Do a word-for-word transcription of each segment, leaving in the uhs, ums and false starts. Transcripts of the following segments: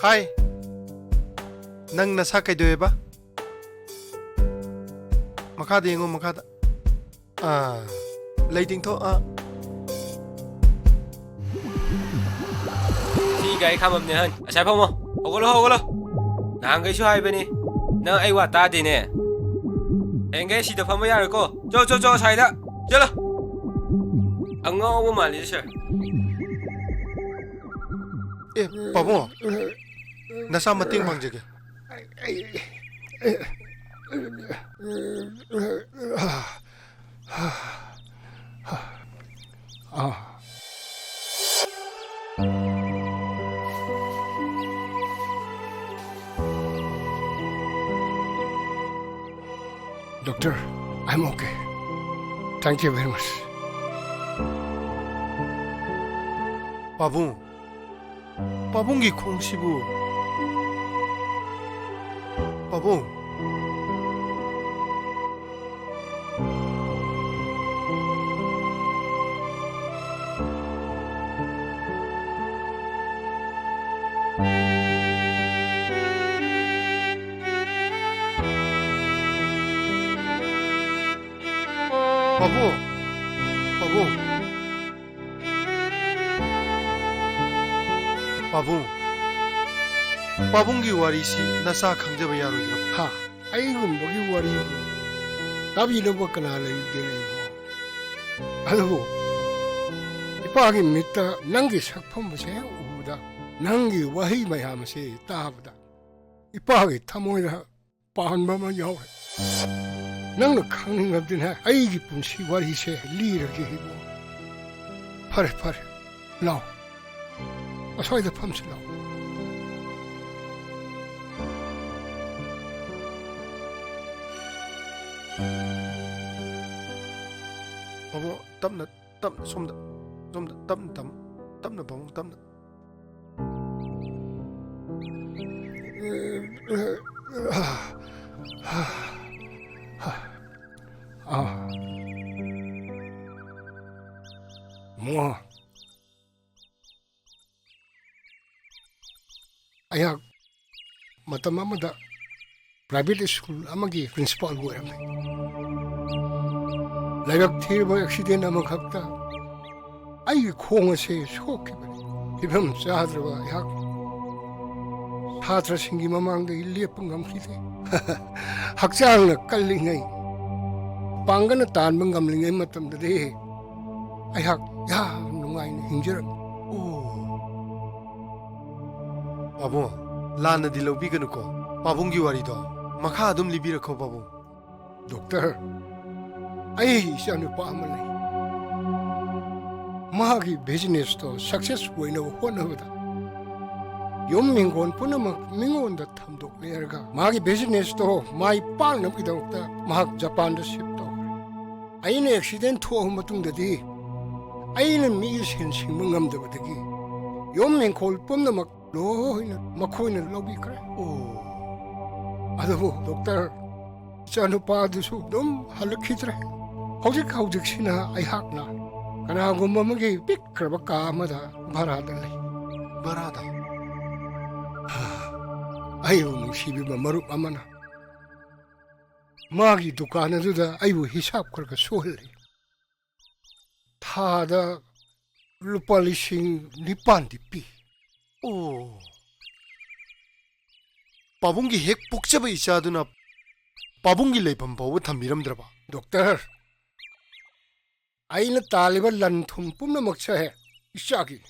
ꯍꯥꯏ, ꯅꯪ ꯅꯁꯥ ꯀꯩꯗꯧꯋꯦꯕ? ꯃꯈꯥꯗ ꯌꯦꯡꯉꯣ, ꯃꯈꯥꯗ꯫ ꯑꯥ, ꯂꯩ ꯇꯤꯡꯊꯣꯛ꯫ ꯑꯥ꯫ ꯁꯤ ꯒꯥꯔꯤ ꯈꯥꯝꯕꯝꯅꯦ, ꯍꯟ꯫ ꯑꯁꯥꯏ ꯐꯝꯃꯣ꯫ ꯍꯧꯒꯠꯂꯣ, ꯍꯧꯒꯠꯂꯣ꯫ ꯅꯍꯥꯟꯈꯩꯁꯨ ꯍꯥꯏꯕꯅꯤ, ꯅꯪ ꯑꯩ ꯋꯥ ꯇꯥꯗꯦꯅꯦ꯫ ꯍꯌꯦꯡꯈꯩ ꯁꯤꯗ ꯐꯝꯕ ꯌꯥꯔꯣꯏꯀꯣ꯫ ꯆꯣ, ꯆꯣ, ꯆꯣ, ꯑꯁꯥꯏꯗ꯫ ꯆꯠꯂꯣ꯫ ꯑꯉꯥꯎꯕ ꯃꯥꯜꯂꯤ, ꯁꯥꯔ꯫ ꯑꯦ, ꯄꯥꯕꯨꯡ꯫ ꯅꯁꯥ ꯃꯇꯦꯡ ꯄꯥꯡꯖꯒꯦ꯫ Doctor, I'm okay. Thank you very much. ꯄꯥꯕꯨꯡ, ꯄꯥꯕꯨꯡꯒꯤ ꯈꯣꯡꯁꯤꯕꯨ꯫ ꯄꯥꯕꯨꯡ꯫ ꯄꯥꯕꯨꯡ! ꯄꯥꯕꯨꯡ! ꯄꯥꯕꯨꯡ! ꯄꯥꯕꯨꯡꯒꯤ ꯋꯥꯔꯤꯁꯤ ꯅꯆꯥ ꯈꯪꯖꯕ ꯌꯥꯔꯣꯏꯗ꯭ꯔꯣ? ꯍꯥ? ꯑꯩꯒꯨꯝꯕꯒꯤ ꯋꯥꯔꯤꯕꯨ ꯇꯥꯕꯤꯅꯕ ꯀꯅꯥ ꯂꯩꯒꯦ ꯂꯩꯕꯣ? ꯑꯗꯨꯕꯨ ꯏꯄꯥꯒꯤ ꯃꯤꯠꯇ ꯅꯪꯒꯤ ꯁꯛꯐꯝ ꯑꯁꯦ ꯍꯦꯛ ꯎꯕꯗ, ꯅꯪꯒꯤ ꯋꯥꯍꯩ ꯃꯌꯥꯝ ꯑꯁꯤ ꯇꯥꯕꯗ ꯏꯄꯥꯒꯤ ꯊꯃꯣꯏꯗ ꯄꯥꯟꯕ ꯑꯃ ꯌꯥꯎꯔꯦ꯫ ꯅꯪꯅ ꯈꯪꯅꯤꯡꯉꯕꯗꯤꯅꯦ, ꯑꯩꯒꯤ ꯄꯨꯟꯁꯤ ꯋꯥꯔꯤꯁꯦ ꯂꯤꯔꯒꯦ ꯏꯕꯨꯡ꯫ ꯐꯔꯦ, ꯐꯔꯦ, ꯂꯥꯎ꯫ ꯑꯁ꯭ꯋꯥꯏꯗ ꯐꯝꯁꯤ ꯂꯥꯎ꯫ ꯄꯥꯕꯨꯡ, ꯇꯞꯅ, ꯇꯞꯅ, ꯁꯣꯝꯗ, ꯁꯣꯝꯗ, ꯇꯞꯅ, ꯇꯞꯅ, ꯇꯞꯅ, ꯄꯥꯕꯨꯡ, ꯇꯞꯅ꯫ ꯃꯣ꯫ ꯑꯩꯍꯥꯛ ꯃꯇꯝ ꯑꯃꯗ private school ꯑꯃꯒꯤ principal ꯑꯣꯏꯔꯝꯃꯤ꯫ ꯂꯥꯏꯕꯛ ꯊꯤꯔꯕ accident ꯑꯃꯈꯛꯇ ꯑꯩꯒꯤ ꯈꯣꯡ ꯑꯁꯦ ꯁꯣꯛꯈꯤꯕꯅꯤ꯫ ꯐꯤꯕꯝ ꯆꯥꯗ꯭ꯔꯕ ꯑꯩꯍꯥꯛ ꯁꯥꯇ꯭ꯔꯁꯤꯡꯒꯤ ꯃꯃꯥꯡꯗ ꯂꯦꯞꯄ ꯉꯝꯈꯤꯗꯦ꯫ ꯍꯛꯆꯥꯡꯅ ꯀꯜꯂꯤꯉꯩ, ꯄꯥꯡꯒꯜꯅ ꯇꯥꯟꯕ ꯉꯝꯂꯤꯉꯩ ꯃꯇꯝꯗꯗꯤ ꯑꯩꯍꯥꯛ ꯌꯥꯝ ꯅꯨꯡꯉꯥꯏꯅ ꯍꯤꯡꯖꯔꯝꯃꯤ꯫ ꯑꯣ꯫ ꯄꯥꯕꯨꯡ, ꯂꯥꯟꯅꯗꯤ ꯂꯧꯕꯤꯒꯅꯨꯀꯣ꯫ ꯄꯥꯕꯨꯡꯒꯤ ꯋꯥꯔꯤꯗꯣ ꯃꯈꯥ ꯑꯗꯨꯝ ꯂꯤꯕꯤꯔꯛꯈꯣ, ꯄꯥꯕꯨꯡ꯫ ꯗꯣꯛꯇꯔ, ꯑꯩ ꯏꯆꯥꯅꯨꯄꯥ ꯑꯃ ꯂꯩ꯫ ꯃꯥꯒꯤ businessꯇꯣ success ꯑꯣꯏꯅꯕ ꯍꯣꯠꯅꯕꯗ ꯌꯨꯝ ꯍꯤꯡꯒꯣꯜ ꯄꯨꯝꯅꯃꯛ ꯃꯤꯉꯣꯟꯗ ꯊꯝꯗꯣꯛꯂꯦꯔꯒ ꯃꯥꯒꯤ businessꯇꯣ ꯃꯥꯏ ꯄꯥꯛꯅꯕꯒꯤꯗꯃꯛꯇ ꯃꯍꯥꯛ ꯖꯄꯥꯟꯗ shift ꯇꯧꯈ꯭ꯔꯦ꯫ ꯑꯩꯅ accident ꯊꯣꯛꯑꯕ ꯃꯇꯨꯡꯗꯗꯤ ꯑꯩꯅ ꯃꯤꯒꯤ ꯁꯦꯟ ꯁꯤꯡꯕ ꯉꯝꯗꯕꯗꯒꯤ ꯌꯨꯝ ꯍꯤꯡꯈꯣꯜ ꯄꯨꯝꯅꯃꯛ ꯂꯣꯏꯅ ꯃꯈꯣꯏꯅ ꯂꯧꯕꯤꯈ꯭ꯔꯦ꯫ ꯑꯣ꯫ ꯑꯗꯨꯕꯨ ꯗꯣꯛꯇꯔ, ꯏꯆꯥꯅꯨꯄꯥꯗꯨꯁꯨ ꯑꯗꯨꯝ ꯍꯜꯂꯛꯈꯤꯗ꯭ꯔꯦ꯫ ꯍꯧꯖꯤꯛ ꯍꯧꯖꯤꯛꯁꯤꯅ ꯑꯩꯍꯥꯛꯅ ꯀꯅꯥꯒꯨꯝꯕ ꯑꯃꯒꯤ ꯄꯤꯛꯈ꯭ꯔꯕ ꯀꯥ ꯑꯃꯗ ꯚꯔꯥꯗ ꯂꯩ꯫ ꯚꯔꯥꯗ? ꯑꯩꯕꯨ ꯅꯨꯡꯁꯤꯕꯤꯕ ꯃꯔꯨꯞ ꯑꯃꯅ ꯃꯥꯒꯤ ꯗꯨꯀꯥꯟ ꯑꯗꯨꯗ ꯑꯩꯕꯨ ꯍꯤꯁꯥꯞ ꯈꯔ ꯈꯔ ꯁꯨꯍꯜꯂꯤ꯫ ꯊꯥꯗ ꯂꯨꯄꯥ ꯂꯤꯁꯤꯡ ꯅꯤꯄꯥꯟꯗꯤ ꯄꯤ꯫ ꯑꯣ꯫ ꯄꯥꯕꯨꯡꯒꯤ ꯍꯦꯛ ꯄꯣꯛꯆꯕ ꯏꯆꯥꯗꯨꯅ ꯄꯥꯕꯨꯡꯒꯤ ꯂꯩꯐꯝ ꯐꯥꯎꯕ ꯊꯝꯕꯤꯔꯝꯗ꯭ꯔꯕ? ꯗꯣꯛꯇꯔ, ꯑꯩꯅ ꯇꯥꯜꯂꯤꯕ ꯂꯟ ꯊꯨꯝ ꯄꯨꯝꯅꯃꯛꯁꯦ ꯏꯆꯥꯒꯤꯅꯤ꯫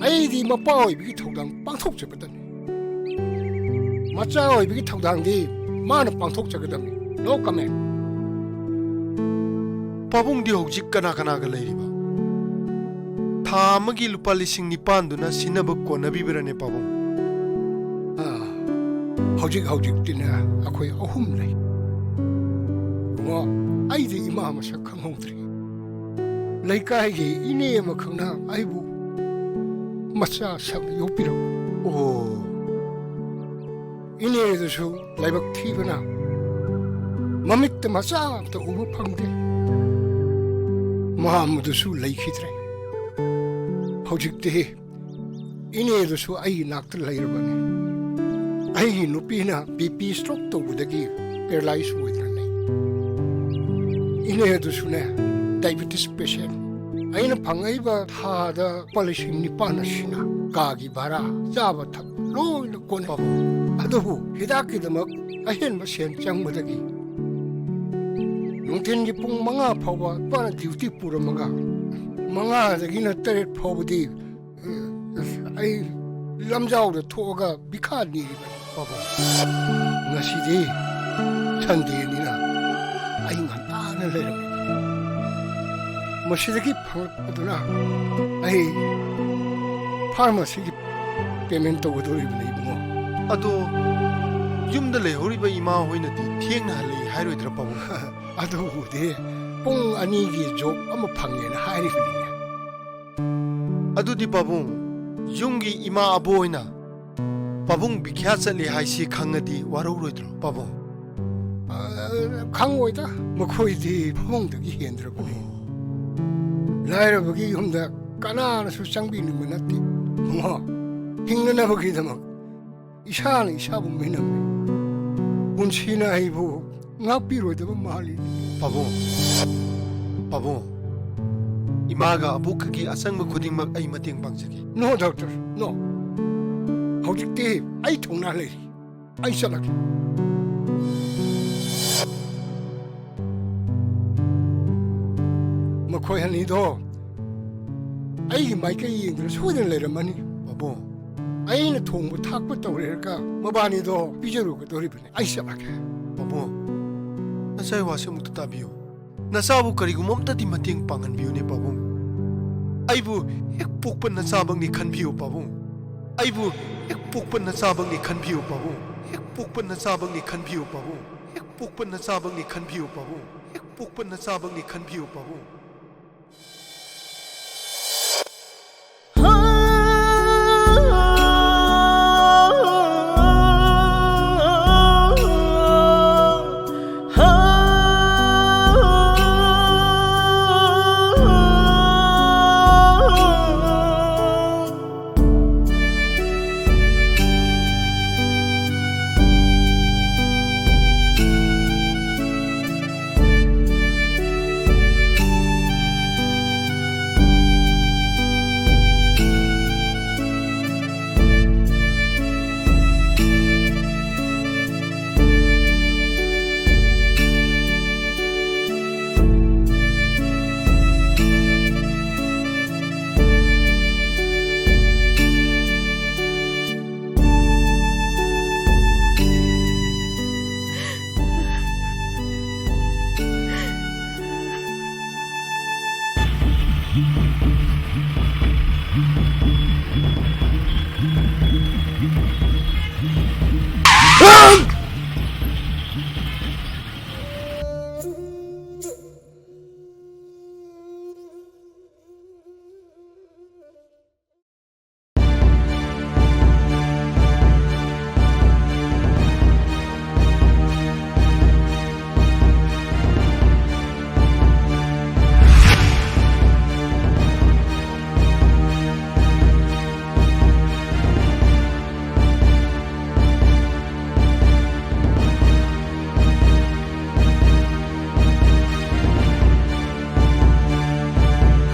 ꯑꯩꯗꯤ ꯃꯄꯥ ꯑꯣꯏꯕꯒꯤ ꯊꯧꯗꯥꯡ ꯄꯥꯡꯊꯣꯛꯆꯒꯗꯕꯅꯤ꯫ ꯃꯆꯥ ꯑꯣꯏꯕꯒꯤ ꯊꯧꯗꯥꯡꯗꯤ ꯃꯥꯅ ꯄꯥꯡꯊꯣꯛꯆꯒꯗꯕꯅꯤ꯫ No comment꯫ ꯄꯥꯕꯨꯡꯗꯤ ꯍꯧꯖꯤꯛ ꯀꯅꯥ ꯀꯅꯥꯒ ꯂꯩꯔꯤꯕ? ꯊꯥ ꯑꯃꯒꯤ ꯂꯨꯄꯥ ꯂꯤꯁꯤꯡ ꯅꯤꯄꯥꯟꯗꯨꯅ ꯁꯤꯟꯅꯕ ꯀꯣꯟꯅꯕꯤꯕ꯭ꯔꯅꯦ, ꯄꯥꯕꯨꯡ? ꯑꯥ, ꯍꯧꯖꯤꯛ ꯍꯧꯖꯤꯛꯇꯤꯅꯦ ꯑꯩꯈꯣꯏ ꯑꯍꯨꯝ ꯂꯩ꯫ ꯏꯕꯨꯡꯉꯣ, ꯑꯩꯗꯤ ꯏꯃꯥ ꯃꯁꯛ ꯈꯪꯍꯧꯗ꯭ꯔꯤ꯫ ꯂꯩꯀꯥꯏꯒꯤ ꯏꯅꯦ ꯑꯃꯈꯛꯅ ꯑꯩꯕꯨ ꯃꯆꯥ ꯁꯛꯅ ꯌꯣꯛꯄꯤꯔꯛꯄ꯫ ꯑꯣ꯫ ꯏꯅꯦꯗꯨꯁꯨ ꯂꯥꯏꯕꯛ ꯊꯤꯕꯅ ꯃꯃꯤꯠꯇ ꯃꯆꯥ ꯑꯝꯇ ꯎꯕ ꯐꯪꯗꯦ꯫ ꯃꯥ ꯑꯃꯗꯨꯁꯨ ꯂꯩꯈꯤꯗ꯭ꯔꯦ꯫ ꯍꯧꯖꯤꯛꯇꯤ ꯏꯅꯦꯗꯨꯁꯨ ꯑꯩꯒꯤ ꯅꯥꯛꯇ ꯂꯩꯔꯕꯅꯤ꯫ ꯑꯩꯒꯤ ꯅꯨꯄꯤꯅ ꯕꯤ ꯄꯤ ꯁ꯭ꯇ꯭ꯔꯣꯛ ꯇꯧꯕꯗꯒꯤ ꯄꯦꯔꯥꯂꯥꯏꯁ ꯑꯣꯏꯗꯅ ꯂꯩ꯫ ꯏꯅꯦꯗꯨꯁꯨꯅꯦ, ꯗꯥꯏꯕꯦꯇꯤꯁ ꯄꯦꯁꯦꯟ꯫ ꯑꯩꯅ ꯐꯪꯉꯛꯏꯕ ꯊꯥꯗ ꯂꯨꯄꯥ ꯂꯤꯁꯤꯡ ꯅꯤꯄꯥꯟ ꯑꯁꯤꯅ ꯀꯥꯒꯤ ꯚꯔꯥ, ꯆꯥꯕ ꯊꯛꯄ ꯂꯣꯏꯅ ꯀꯣꯟꯅꯩ꯫ ꯄꯥꯕꯨꯡ꯫ ꯑꯗꯨꯕꯨ ꯍꯤꯗꯥꯛꯀꯤꯗꯃꯛ ꯑꯍꯦꯟꯕ ꯁꯦꯟ ꯆꯪꯕꯗꯒꯤ ꯅꯨꯡꯊꯤꯜꯒꯤ ꯄꯨꯡ ꯃꯉꯥ ꯐꯥꯎꯕ ꯏꯄꯥꯅ ꯗ꯭ꯌꯨꯇꯤ ꯄꯨꯔꯝꯃꯒ, ꯃꯉꯥꯗꯒꯤꯅ ꯇꯔꯦꯠ ꯐꯥꯎꯕꯗꯤ ꯑꯩ ꯂꯝꯖꯥꯎꯗ ꯊꯣꯛꯑꯒ ꯚꯤꯈꯥ ꯅꯤꯔꯤꯕꯅꯤ꯫ ꯄꯥꯕꯨꯡ꯫ ꯉꯁꯤꯗꯤ ꯁꯟꯗꯦꯅꯤꯅ ꯑꯩ ꯉꯟꯇꯥꯅ ꯂꯩꯔꯝꯃꯤ꯫ ꯃꯁꯤꯗꯒꯤ ꯐꯪꯂꯛꯄꯗꯨꯅ ꯑꯩ ꯐꯥꯔꯃꯥꯁꯤꯒꯤ ꯄꯦꯃꯦꯟ ꯇꯧꯒꯗꯧꯔꯤꯕꯅꯤ, ꯏꯕꯨꯡꯉꯣ꯫ ꯑꯗꯣ ꯌꯨꯝꯗ ꯂꯩꯍꯧꯔꯤꯕ ꯏꯃꯥ ꯍꯣꯏꯅꯗꯤ ꯊꯦꯡꯅ ꯍꯜꯂꯛꯏ ꯍꯥꯏꯔꯣꯏꯗ꯭ꯔꯥ, ꯄꯥꯕꯨꯡ? ꯑꯗꯨꯕꯨꯗꯤ ꯄꯨꯡ ꯑꯅꯤꯒꯤ ꯖꯣꯕ ꯑꯃ ꯐꯪꯉꯦꯅ ꯍꯥꯏꯔꯤꯕꯅꯤꯅꯦ꯫ ꯑꯗꯨꯗꯤ ꯄꯥꯕꯨꯡ, ꯌꯨꯝꯒꯤ ꯏꯃꯥ ꯑꯕꯣꯏꯅ ꯄꯥꯕꯨꯡ ꯚꯤꯈ꯭ꯌꯥ ꯆꯠꯂꯦ ꯍꯥꯏꯁꯤ ꯈꯪꯉꯗꯤ ꯋꯥꯔꯧꯔꯣꯏꯗ꯭ꯔꯣ, ꯄꯥꯕꯨꯡ? ꯑ, ꯈꯪꯉꯣꯏꯗ, ꯃꯈꯣꯏꯗꯤ ꯐꯃꯨꯡꯗꯒꯤ ꯍꯦꯟꯗ꯭ꯔꯕꯅꯤ꯫ ꯂꯥꯏꯔꯕꯒꯤ ꯌꯨꯝꯗ ꯀꯅꯥꯅꯁꯨ ꯆꯪꯕꯤꯅꯤꯡꯕ ꯅꯠꯇꯦ꯫ ꯏꯕꯨꯡꯉꯣ, ꯍꯤꯡꯅꯅꯕꯒꯤꯗꯃꯛ ꯏꯁꯥꯅ ꯏꯁꯥꯕꯨ ꯃꯤꯅꯝꯃꯤ꯫ ꯄꯨꯟꯁꯤꯅ ꯑꯩꯕꯨ ꯉꯥꯛꯄꯤꯔꯣꯏꯗꯕ ꯃꯥꯜꯂꯤ꯫ ꯄꯥꯕꯨꯡ, ꯄꯥꯕꯨꯡ, ꯏꯃꯥꯒ ꯑꯕꯣꯛꯀꯒꯤ ꯑꯆꯪꯕ ꯈꯨꯗꯤꯡꯃꯛ ꯑꯩ ꯃꯇꯦꯡ ꯄꯥꯡꯖꯒꯦ꯫ No, doctor, no. ꯍꯧꯖꯤꯛꯇꯤ ꯑꯩ ꯊꯧꯅꯥ ꯂꯩꯔꯤ꯫ ꯑꯩ ꯆꯠꯂꯒꯦ꯫ ꯃꯈꯣꯏ ꯑꯅꯤꯗꯣ ꯑꯩꯒꯤ ꯃꯥꯏꯀꯩ ꯌꯦꯡꯗꯨꯅ ꯁꯣꯏꯗꯅ ꯂꯩꯔꯝꯃꯅꯤ꯫ ꯄꯥꯕꯨꯡ꯫ ꯑꯩꯅ ꯊꯣꯡꯕ ꯊꯥꯛꯄ ꯇꯧꯔꯦꯔꯒ ꯃꯕꯥꯅꯤꯗꯣ ꯄꯤꯖꯔꯨꯒꯗꯧꯔꯤꯕꯅꯤ꯫ ꯑꯩ ꯆꯠꯂꯒꯦ꯫ ꯄꯥꯕꯨꯡ, ꯅꯆꯥꯏ ꯋꯥꯁꯦ ꯑꯃꯨꯛꯇ ꯇꯥꯕꯤꯌꯨ꯫ ꯅꯆꯥꯕꯨ ꯀꯔꯤꯒꯨꯝꯕ ꯑꯝꯇꯗꯤ ꯃꯇꯦꯡ ꯄꯥꯡꯍꯟꯕꯤꯌꯨꯅꯦ, ꯄꯥꯕꯨꯡ꯫ ꯑꯩꯕꯨ ꯍꯦꯛ ꯄꯣꯛꯄ ꯅꯆꯥꯃꯛꯅꯤ ꯈꯟꯕꯤꯌꯨ, ꯄꯥꯕꯨꯡ꯫ ꯑꯩꯕꯨ ꯍꯦꯛ ꯄꯣꯛꯄ ꯅꯆꯥꯃꯛꯅꯤ ꯈꯟꯕꯤꯌꯨ, ꯄꯥꯕꯨꯡ꯫ ꯍꯦꯛ ꯄꯣꯛꯄ ꯅꯆꯥꯃꯛꯅꯤ ꯈꯟꯕꯤꯌꯨ, ꯄꯥꯕꯨꯡ꯫ ꯍꯦꯛ ꯄꯣꯛꯄ ꯅꯆꯥꯃꯛꯅꯤ ꯈꯟꯕꯤꯌꯨ, ꯄꯥꯕꯨꯡ꯫ ꯍꯦꯛ ꯄꯣꯛꯄ ꯅꯆꯥꯃꯛꯅꯤ ꯈꯟꯕꯤꯌꯨ, ꯄꯥꯕꯨꯡ꯫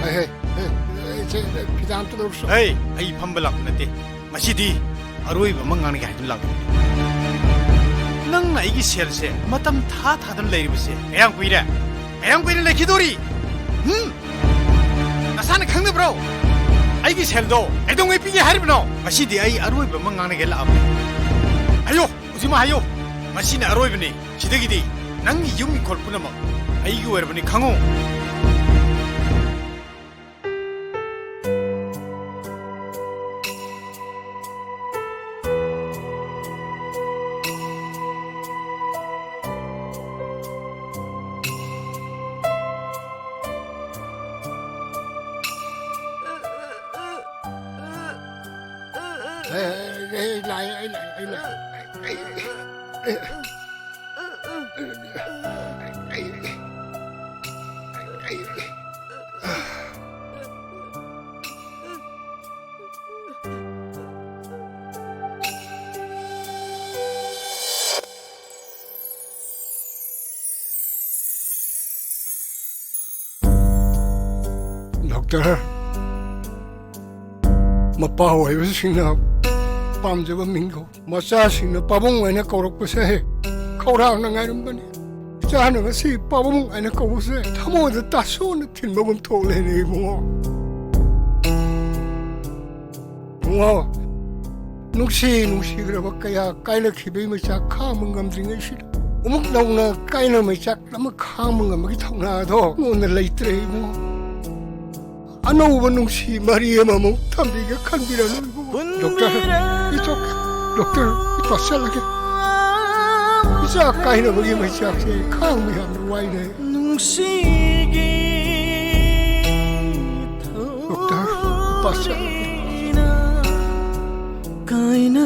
ꯍꯦ, ꯍꯦ, ꯍꯦ, ꯏꯆꯦ, ꯐꯤꯗꯥ ꯑꯝꯇ ꯂꯧꯔꯨꯁꯣ꯫ ꯍꯩ, ꯑꯩ ꯐꯝꯕ ꯂꯥꯛꯄ ꯅꯠꯇꯦ꯫ ꯉꯁꯤꯗꯤ ꯑꯔꯣꯏꯕ ꯑꯃ ꯉꯥꯡꯅꯒꯦ ꯍꯥꯏꯗꯨꯅ ꯂꯥꯛꯄꯅꯤ꯫ ꯅꯪꯅ ꯑꯩꯒꯤ ꯁꯦꯜꯁꯦ ꯃꯇꯝ ꯊꯥ ꯊꯥꯗꯅ ꯂꯩꯔꯤꯕꯁꯦ ꯀꯌꯥꯝ ꯀꯨꯏꯔꯦ? ꯀꯌꯥꯝ ꯀꯨꯏꯅ ꯂꯩꯈꯤꯗꯣꯔꯤ? ꯍꯨꯝ? ꯅꯁꯥꯅ ꯈꯪꯗꯕ꯭ꯔꯣ? ꯑꯩꯒꯤ ꯁꯦꯜꯗꯣ ꯀꯩꯗꯧꯉꯩ ꯄꯤꯒꯦ ꯍꯥꯏꯔꯤꯕꯅꯣ? ꯉꯁꯤꯗꯤ ꯑꯩ ꯑꯔꯣꯏꯕ ꯑꯃ ꯉꯥꯡꯅꯒꯦ ꯂꯥꯛꯑꯕꯅꯤ꯫ ꯍꯥꯏꯌꯣ, ꯍꯧꯖꯤꯛꯃꯛ ꯍꯥꯏꯌꯣ꯫ ꯃꯁꯤꯅ ꯑꯔꯣꯏꯕꯅꯤ꯫ ꯁꯤꯗꯒꯤꯗꯤ ꯅꯪꯒꯤ ꯌꯨꯝ ꯏꯪꯈꯣꯜ ꯄꯨꯝꯅꯃꯛ ꯑꯩꯒꯤ ꯑꯣꯏꯔꯕꯅꯤ, ꯈꯪꯉꯨ꯫ ꯑꯦ, ꯑꯦ, ꯑꯩ ꯂꯥꯛꯑꯦ, ꯑꯩ ꯂꯥꯛꯑꯦ, ꯑꯩ ꯂꯥꯛꯑꯦ꯫ ꯑꯩ, ꯑꯩ, ꯑꯩ, ꯑꯩ, ꯑꯩ, ꯗꯣꯛꯇꯔ, ꯃꯄꯥ ꯑꯣꯏꯕꯁꯤꯡꯅ ꯄꯥꯝꯖꯕ ꯃꯤꯡꯒꯧ, ꯃꯆꯥꯁꯤꯡꯅ ꯄꯥꯕꯨꯡ ꯍꯥꯏꯅ ꯀꯧꯔꯛꯄꯁꯦ ꯈꯧꯔꯥꯡꯅ ꯉꯥꯏꯔꯝꯕꯅꯤ꯫ ꯏꯆꯥꯅ ꯉꯁꯤ ꯄꯥꯕꯨꯡ ꯍꯥꯏꯅ ꯀꯧꯕꯁꯦ ꯊꯃꯣꯏꯗ ꯇꯥꯁꯣꯟꯅ ꯊꯤꯟꯕꯒꯨꯝ ꯊꯣꯛꯂꯦꯅꯦ, ꯏꯕꯨꯡꯉꯣ꯫ ꯏꯕꯨꯡꯉꯣ, ꯅꯨꯡꯁꯤ ꯅꯨꯡꯁꯤꯈ꯭ꯔꯕ ꯀꯌꯥ ꯀꯥꯏꯅꯈꯤꯕꯒꯤ ꯃꯩꯆꯥꯛ ꯈꯥꯡꯕ ꯉꯝꯗ꯭ꯔꯤꯉꯩꯁꯤꯗ, ꯑꯃꯨꯛ ꯅꯧꯅ ꯀꯥꯏꯅ ꯃꯩꯆꯥꯛ ꯑꯃ ꯈꯥꯡꯕ ꯉꯝꯕꯒꯤ ꯊꯧꯅꯥꯗꯣ ꯑꯩꯉꯣꯟꯗ ꯂꯩꯇ꯭ꯔꯦ, ꯏꯕꯨꯡꯉꯣ꯫ ꯑꯅꯧꯕ ꯅꯨꯡꯁꯤ ꯃꯔꯤ ꯑꯃꯃꯨꯛ ꯊꯝꯕꯤꯒꯦ ꯈꯟꯕꯤꯔꯅꯨ ꯏꯕꯨꯡꯉꯣ꯫ ꯗꯣꯛꯇꯔ, ꯏꯆꯣꯛ, ꯗꯣꯛꯇꯔ, ꯏꯄꯥ ꯆꯠꯂꯒꯦ꯫ ꯏꯆꯥ ꯀꯥꯏꯅꯕꯒꯤ ꯃꯩꯆꯥꯛꯁꯦ ꯑꯩ ꯈꯥꯡꯕ ꯌꯥꯝꯅ ꯋꯥꯏꯅꯦ꯫ ꯅꯨꯡꯁꯤꯒꯤ ꯗꯣꯛꯇꯔ, ꯏꯄꯥ ꯆꯠꯂꯒꯦ꯫ ꯀꯥꯏꯅ